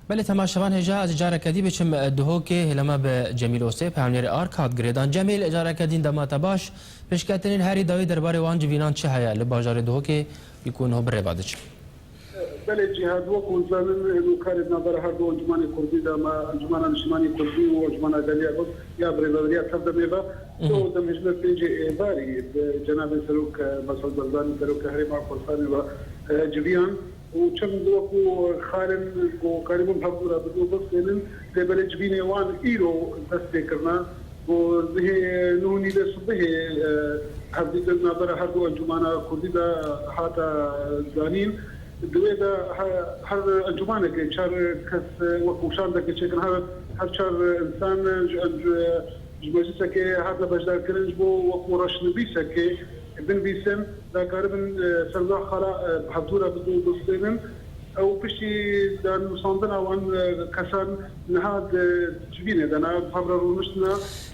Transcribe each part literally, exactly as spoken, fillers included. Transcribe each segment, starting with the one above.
Belê temaşevan hêja ez careke dî biçim Duhokê, hêla me bi Cemîl Osê, peyamnêrê Ark hat girêdan. Cemîl, careke din dema te baş. Pêşketinên herî dawî derbarê wan civînan çi heye? Li bajarê Duhokê yê ku niho bi rê ve diçin. Belê Cîhad, wek hûn zanin, nûkarê di navbera her du encûmanê kurdî de me, Encûmena Niştimanî Kurdî û Encûmena Geliya Kurd ya Birêveberiya Tev Demê ve, Mhm. do demhejme pêncê êvarî bi cenabê Serok, e, Mesûd Barzanî, Serokê Herêma Kurdistanê ve, e, civiyan û çend wekû xalên ku karîbûn hevdû re bidû bistênin, lê belê civînê wan îro dest pê kirine. Ku zihê nû nîvê sibihê, e, hevdîtin navbera her du encûmana kurdî de hate zanîn. Di wê de he-, her encûmanekê çar kes, e, wek weşandekê çêkin, her, her çar însan ji enc-, ji meclisekê hatine beşdarkirin, ji bo wekû reşnivîsekê binivîsin, da karibin, e, ser wê xala, e, bi hevdû re bidû bistênin. Ew piştî danûstandina wan, e, kesan niha di civînê de ne, bi hev re rûniştine.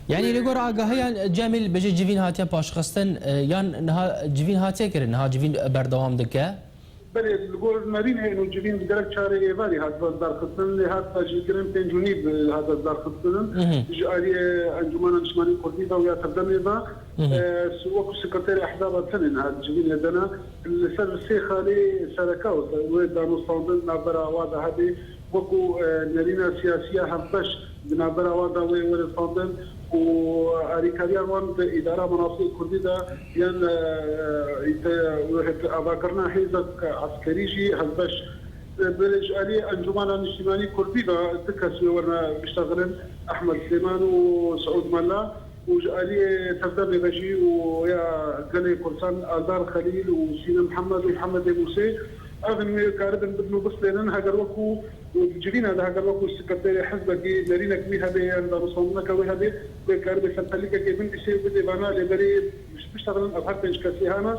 Yanî li gor agahiyan Cemîl bêje civîn hatiye paşxistin, e, yan niha civîn hatiye kirin, niha civîn berdewam dike? Belê, li gor nerînê û civîn bi gerek çarê êvarî hat berdarxistin, lê hat tecîlkirin pênc û nîv hat berdarxistin. Mhm. Ji aliyê Encûmena Niştimanî Kurdî ve û ya Tevdemê ve, Mhm. e, wekû sekreterê ehzaba tenê niha di civînê de ne. Li ser sê xalê sereke wê danûstandin navbera wa de hebe, wekû, e, nerîna siyasî ya hevbeş di navbera wan de wê were standin û alîkariya wan di îdara menasibê kurdî de yan, e, e, te-, wê te-, avakirina hêzek eskerî jî hevbeş. E, belê ji alî Encûmena Niştimanî Kurdî de du kes wê werine biştexilin, Ehmed Silêman û Siûd Mela, û ji alî Tevdemê ve jî û ya Gelê Kurdistanê Eldar Xelîl û Sîne Mihemed û Mihemedê Mûsê, ev in wê karibin bidin û bistênin, heger wekû Û di civîna de heger wekû sekreterê hizbekî nerînek wî hebe yan danûstandineke wê hebe, wê karibe ser pelîkekê binivîsê û bidê vana lêberê biştexilin ev her pênc kesê hene,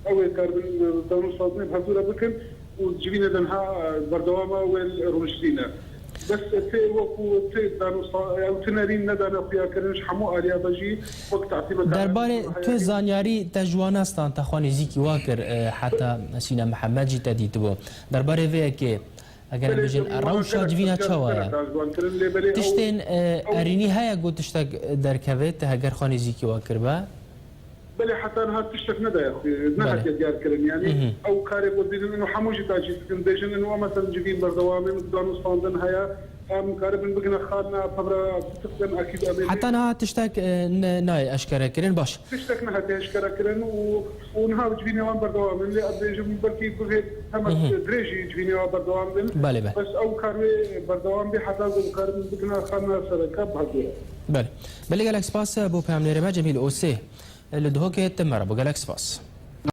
ew ê karibin, e, danûstandinê bi hevdû re bikin û di civînê de niha, e, berdewama wê rûniştî ne. Bes, e, tê wekû tê danûsta-, ew ti nerîn nedane xuyakirin ji hemû aliya ve jî wek teqdîmeke Derbarê tu zanyarî te ji wan nestan te xwe nêzîkî wa kir, e, heta Sîne Mihemed jî te dîtibû. Derbarê vê yekê, Eger em Belê, bêjin, cem rewşa muhakeme civîna kar çawa ye? Kar ji wan kirin, lê belê ew, Tiştên, e, ew erînî heye ku tiştek derkeve, te heger xwe nêzîkî wa kiribe? Belê, heta niha tiştek nedaye xwe, Belê. nehatiye diyar kirin. Yanî Mhm. ew karê ku dînin, ino hemû jî tacîz dikin, dibêjin, ino em mesela civîn berdewam in, danûstandin heye, em karibin bigine xalina pevra bitiftin, akîd em ê Heta niha tiştek, e, ne, nayê eşkere kirin, baş. Tiştek nehatiye eşkere kirin û, û niha civînê wan berdewam in. Lê ez dibêjim belkî guhê hema Mhm. dirêjî civînê wan berdewam bin. Belê, belê. Bes ew kar wê berdewam bê heta ku bikaribin bigina xalina sereke bi hevdû re. Belê. Belê, gelek spas bo peyamnêrê me Cemîl Osê. Li Duhokê tim me re bû. Gelek spas.